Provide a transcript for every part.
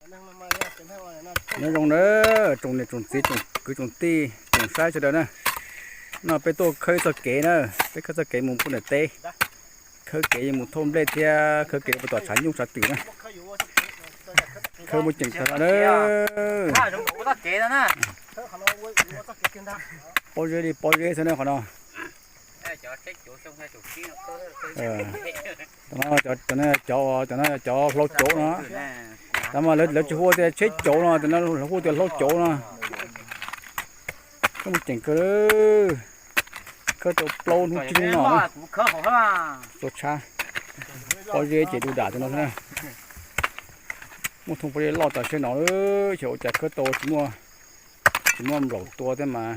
Nyob zoo na, tsoom niam tsoom txiv tsoom kwv tsoom tij tsoom saib sawv daws na. No peb tuaj khawb ib txoj kev na, peb khawb txoj kev mus pem ntawm teb, khawb kev mus thauj nplej thiab khawb kev puag tom tshav nyuj tshav twm na. Khawb muaj ceem kawg no na. Pob zeb li pob zeb xwb na qhov no. Cov no, cov no, cov no cov hlau cauv no. Tab mas lawv tsis hu tias tsheb cauv no, cov no lawv hu tias hlau cauv no. Khawb muaj ceem kawg, khawb tau plaub hnub tsib hnub no. Tua tshab, pob zeb ces du dam cov no xwb na. Muaj thooj pob zeb loj tas siab no, xyov ua cas khawb tau tsis muaj, tsis muaj nplaum tua thiab mas.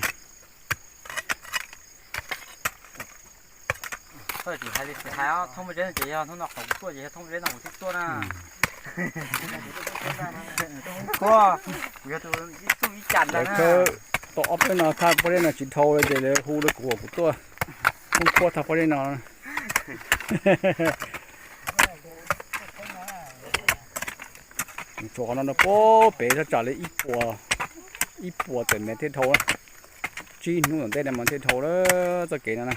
Tsis hais li tsis hais, thooj pob zeb ces yog hnub no qhov kuv tuaj ces yog thooj pob zeb no kuv thiaj tuaj na. Kuv yog tus ib txuj ib cam ntag na. Tau ob peb no thaj pob zeb no tsis dhau li ces lawv hu rau kuv, kuv tuaj. Thooj kuaj thaj pob zeb no. Tsuas qhov no no puag pem sab tsam li ib puas, ib puas tawm mev thiaj dhau. Tsib hnub tom ntej no mas thiaj dhau lawm txoj kev no na.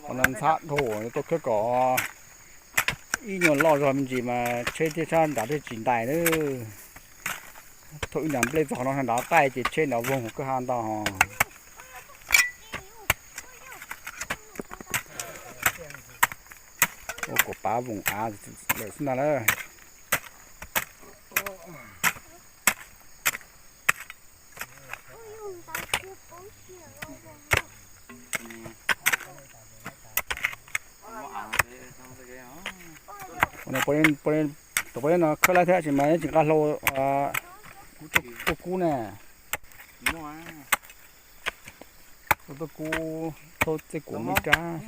Qhov no ntxhab dhau, tuaj khawb kom ib nyuag loj zog me ntsis mas tsheb thiaj sab nrad thiaj tsis ntais na. Thaum ib nrad nplej txog qhov no sab nrad qaij ces tsheb nrad voog kawg ha ntag. Ua kom pav voos av lawm xwb ntag lauj. Tus poj niam no khawb laib thiab tab sis mas neb tsis nqa hlau tuaj kub ne. Hlau tuaj kub thauj txij kuv me kab.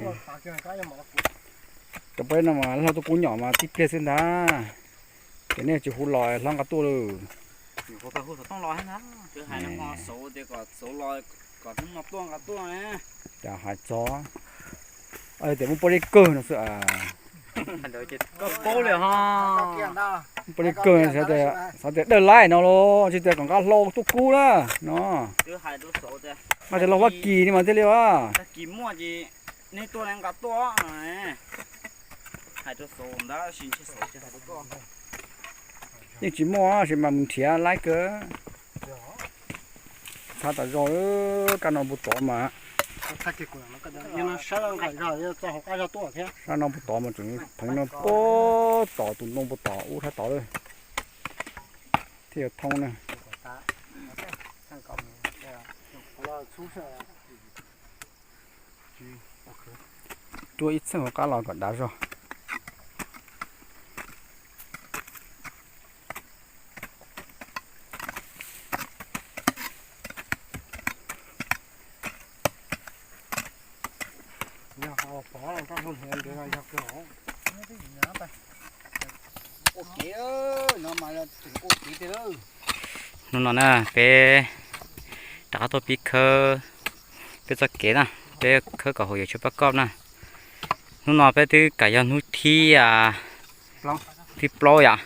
Cov poj niam no mas hlau tuaj kub nyom mas tib pliag xwb ntag. Ces nej tsis hu los hlob nqa tuaj lawm. Cas hais txog tias muaj pob zeb kawg no xwb. Pob zeb kawg, xav tias dawj laib no los tsis tias kom nqa hlau tuaj kub na no. Mas tias los Vab Kis ni mas thiaj li as. Yeej tsis muaj tab sis mas mus nrhiav laib kawg. Txhab tas zog, kab no puag tod mas, sab no puag tod mas tseem pheev no puag tod, tus ntoo puag tod ub sab tod lawm thiaj yuav thoob na. Tuaj ib txheej hauv qab los kom dav zog. Hnub no na peb rov qab tuaj pib khawb peb txoj kev na, peb khawb kom haum yawm tshuaj pab koj na. Hnub no peb twb kam yog hnub thib, thib plaub yom.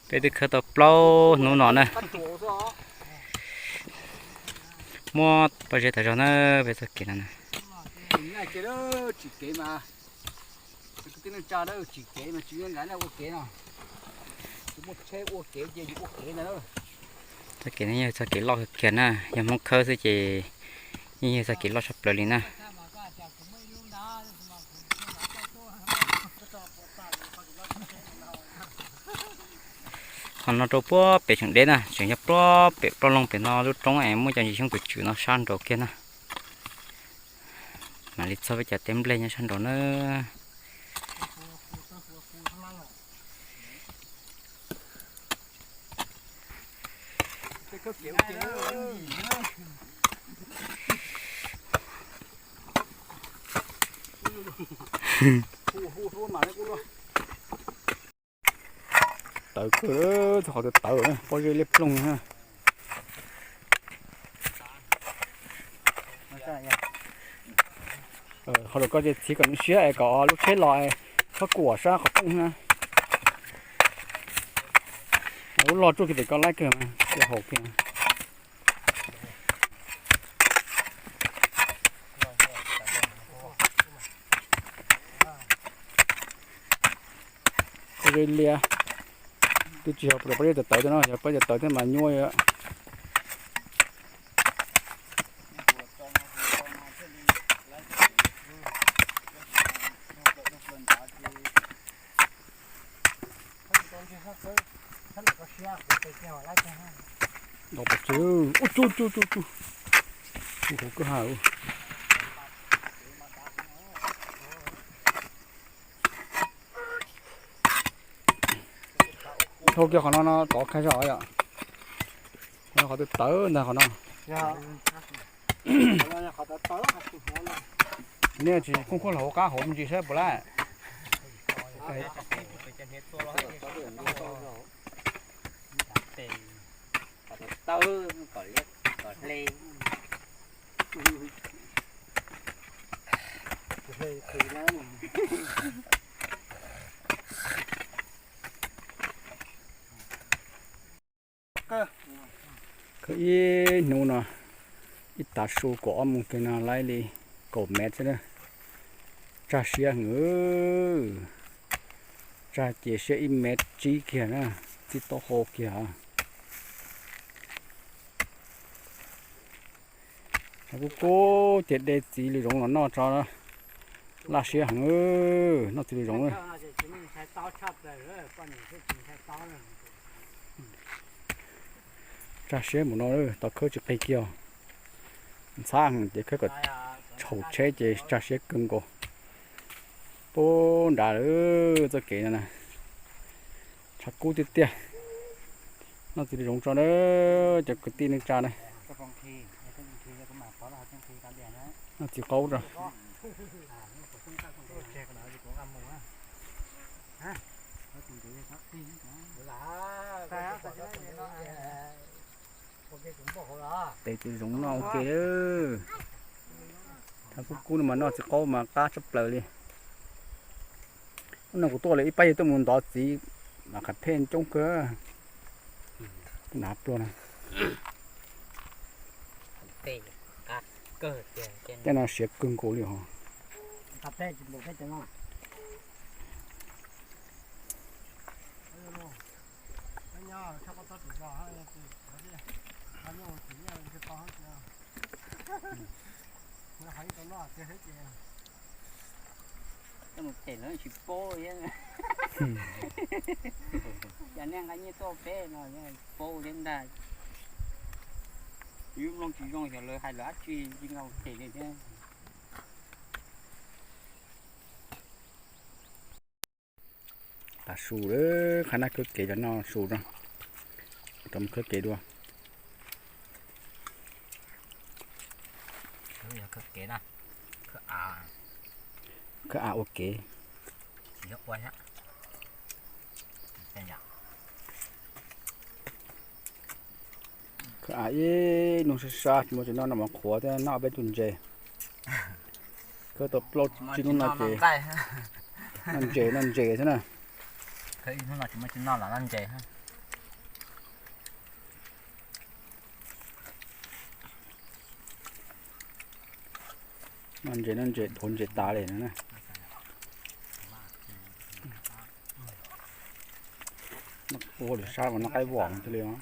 Peb twb khawb tau plaub hnub no na. Muab pob zeb tas zog na, peb txoj kev no na. Txoj kev no yog txoj kev loj kawg kiag na, yog Hmoob khawb xwb ces yeej yog txoj kev loj tshaj plaws li na. Qhov no rau puag pem tseem deb na, tseem yog puag pem ploj loog pem no lub roob es muaj cov ntsis xyoob twm tswm no sab nraud kiag na. Mam li txog peb cov teb nplej nyob sab nraud na. Tawv kawg, txog qhov twg tawv na, pob zeb liab ploog na. Qhov lus koj txiv kom nws siab es kom lub tsheb los, Txhob kuam sab qhov rooj na. Ub, loj tsuj kiag pem koj laib kawg mas, cia haum kiag. Qhov zeb liab, twb tsis yog pab zeb tawv tawv no, yog pab zeb tawv tawv thiab mas nyuaj. Ua tsuj tsuj tsuj tsuj, hauv kawg hauv kawg hauv. Dhau kiag qhov no no tov khai zog yom. Qhov no qhov twg tawv ntag qhov no. Nej tsis khooj khuaj los hauv qab hauv me ntsis saib puas lab. Khawb ib hnub no, ib tav su kaum ob moos kiag no laib li kaum mev xwb na. Tsag siab heev, tsag ces siab ib mev tsib kiag na, txij taub hau kiag. Tshav kub kub ces de txiv lws zoov los noj tso, laj siab heev, noj txiv lws zoov. Tsag siab mus no, tau khawb tsis qig kiag. Ntxhab heev ces khawb kom tshaum tsheb ces tsag siab kawg nkaus. Pub nrad lawm txoj kev no na. Tshav kub tiag tiag. Noj txiv lws zoov tso na, cov kwv tij neej tsa na. Noj txiv qaub tso. Tes txiv zoov noj ua ke. Tshav kub kub no mas noj txiv qaub mas qab tshaj plaws li. Hnub no kuv tuaj lawm ib pab yawg tuaj mus ntov txiv mas qhov thej coob kawg. Tus nav pluag na. Tej no siav kawg nkaus li hos. Mus them lawv tsis paub thiab. Cov neeg nqa nyiaj tuaj peb no paub thiab ntag. Yus mloog tsis zoo xyov lawv hais lawv dab tsi, tsis nqa them li thiab. Tas su lawm, qhab nab khawb kev cov no su rau, rau mus khawb kev dua. Khawb av ua kev. Khawb av ib hnub sab sab tsis muaj tsis noj no mas qhuav thiab, noj peb tug ntses. Khawb tau plaub tsib hnub no ces noj ntses noj ntses xwb na. Noj ntses noj ntses dhuav ntses tas li no na. Ua lwm sab mas noj qaib vom thiaj li os.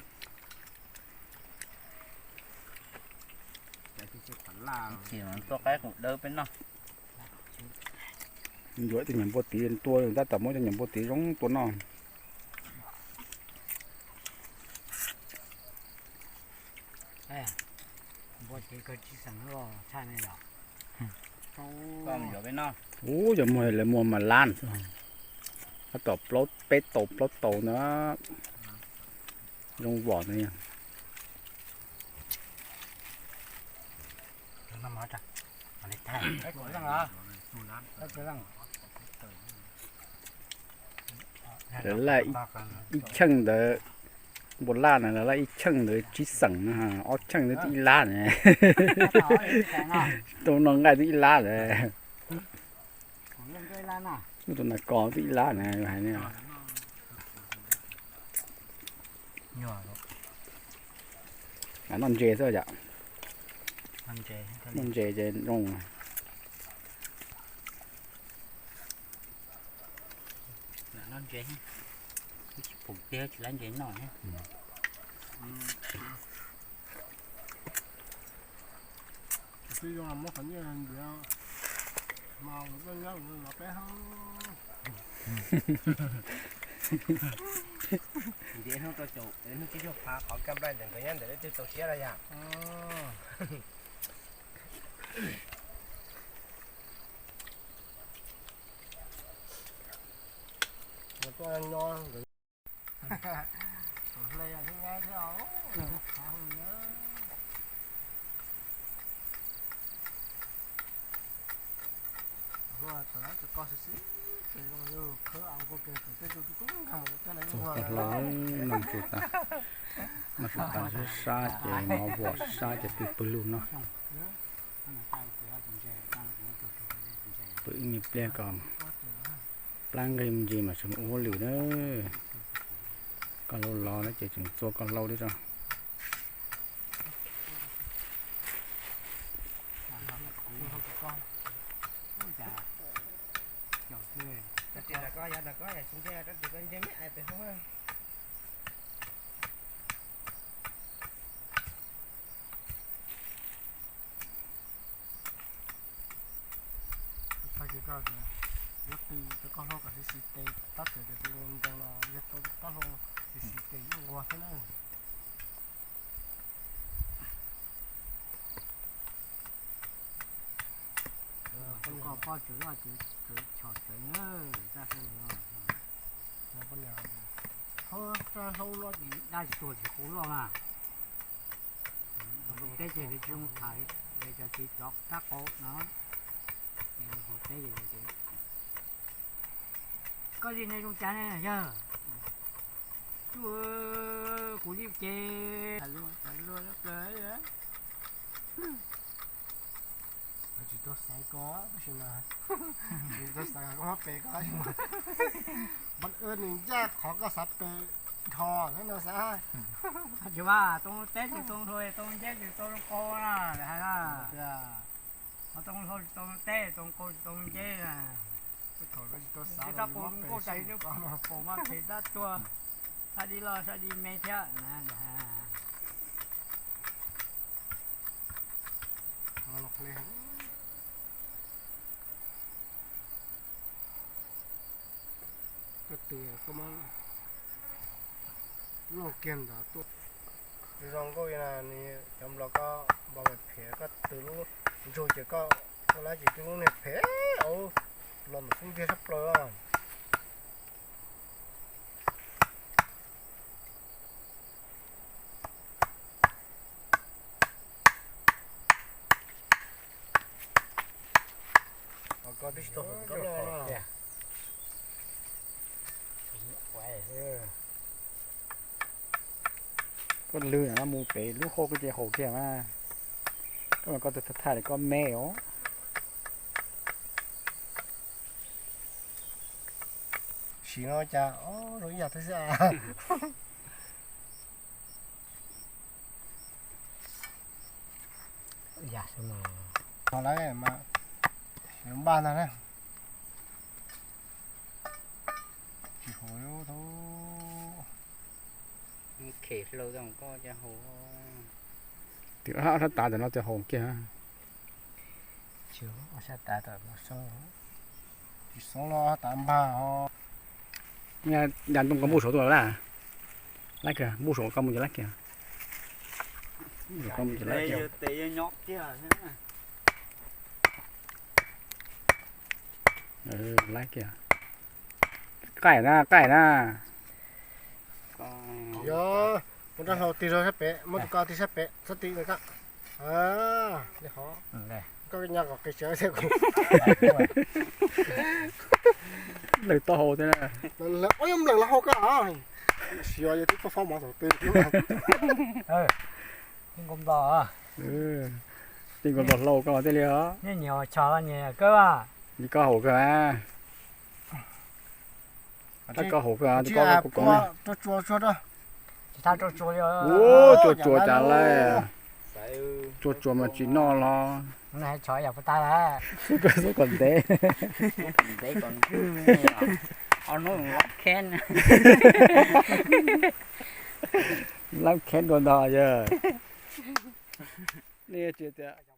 Tuaj qaib qus dawb peb noj. Yuav ib tug nyuam npua tiv tua, tab tom muab cov nyuam npua tiv zoo tua noj. Ub, yog muag lawv muag mas lab, tab tom plaub peb tau plaub tau na, zoo vom na. Lawv laj ib cheej ntawd, npua laj na, lawv laj ib cheej ntawd tsib xeem na, ob cheej ntawd twb ib lab na. Tau no nqaij twb ib lab na. Tus nas kos twb ib lab na hais ne. Noj ntses xwb yom. Noj ntses ces zoo. Noj ntses, tsis pum tiag tsis lab ntses noj. Twb zoo muab qhov nyiaj ntiav mas ua nyob los peb hab. Ntiav hnub rau caum hnub tsib caug phav qhov kaj nplaig ntawm nkawd nyob ntawm leej twg tau siab los yam. Ua tuaj nyob nkawd hle thiab nyab thiab os. Hlua thaum lawv tsis koj xwb xwb ces zoo yog khawb au koj kiag thaum tej tug tub kub nkag mus ua tej lawv Txog hlua tag, noj su tas sab sab ces mov vuam sab ces pw pawg lug no. Pw ib me pliag kom plab nqig me ntsis mas tseem ua hauj lwm na. Koj hlua los na ces tseem txua koj hlua thiab tso. Tag kis koj tias yuav tw rau koj hlua kom sib sib tes, tab txawm tias tus nkees los yog tau tab hlua sib sib tes yeej nquag thiab na. Koj poj tsawv loj ces tsawv chom tsawv na, raj hlau no. Hau raj hlau loj ces dab tsis tuag tsis qau loj na. Teb ces lawv tsis zoo tham li cov txiv cov kab qau no. Ces hauv teb ces koj li ne zoo cas ne yawg? Tub, kuv li ces tsis tau xaiv koj tab sis mas tsis tau xaiv koj muab pes koj tab sis mas npaj wb nws ncaj qhov koj xav pes dhos xwb no xav. Tsis mas tau teb tsis tau hlua tau nceb tsis tau zoo qau na hais na. Ho tau hlua tsis tau teb tau qau tsis tau nceb na. Tsis tau qau zoo nkauj tas li, pom mas phem dab tuag, sab di loj sab di me thiab na. Koj tw koj muab loj kiag ntawd tuaj. Zoo nkauj na, nws cov nplos koj nplos mas phem, koj tw lub ntsug ces koj ua lab ces tw lub niag phem, los mas xub ntiag sab plaws os. Koj twb tsis tau haus koj loj no. Koj lwg no mus pem lub hau koj ces haus kiag mas. Koj mas koj twb thaj thaj li koj me os. Sim no cas zoo ib yam thiab xwb. Yam xwb mas. Ho lawm mas npaj ntag na. Tsis haus li thaub. Khem hlau zoo koj cas haus. Twb ob sab tav ntawm no ces haus kiag. Tsis ob sab tav tom no soob. Tsis soob los tav npag ho. Ya ntoo koj npuj saum tuaj lawm. Laib kiag, npuj saum koj mus ces laib kiag. Npuj saum koj mus ces laib kiag. Laib kiag. Qaij na, qaij na. Yog, muab rab hlau tig rau sab pem, muab tus ko tig sab pem, sab tim ntawm ko. Li qhov koj nyob kom qis tsev thiab kuv. Nplawm taub hau thiab na. Ua nyob nplawm lawv hau koj. Siav yog twb tuaj fob mov thaum twg. Tij nkaus nplog, tij nkaus nplog hlau koj thiaj li os. Nyias nyias chos nyias kawg. Li koj haus kawg na. Koj haus, kuv koom. Ua, tsuas tsuas cas lawm. Tsuas tsuas mas tsis noj los. Xub kom ntev. Lab kheeb dua ntog yog. Nej tsis tias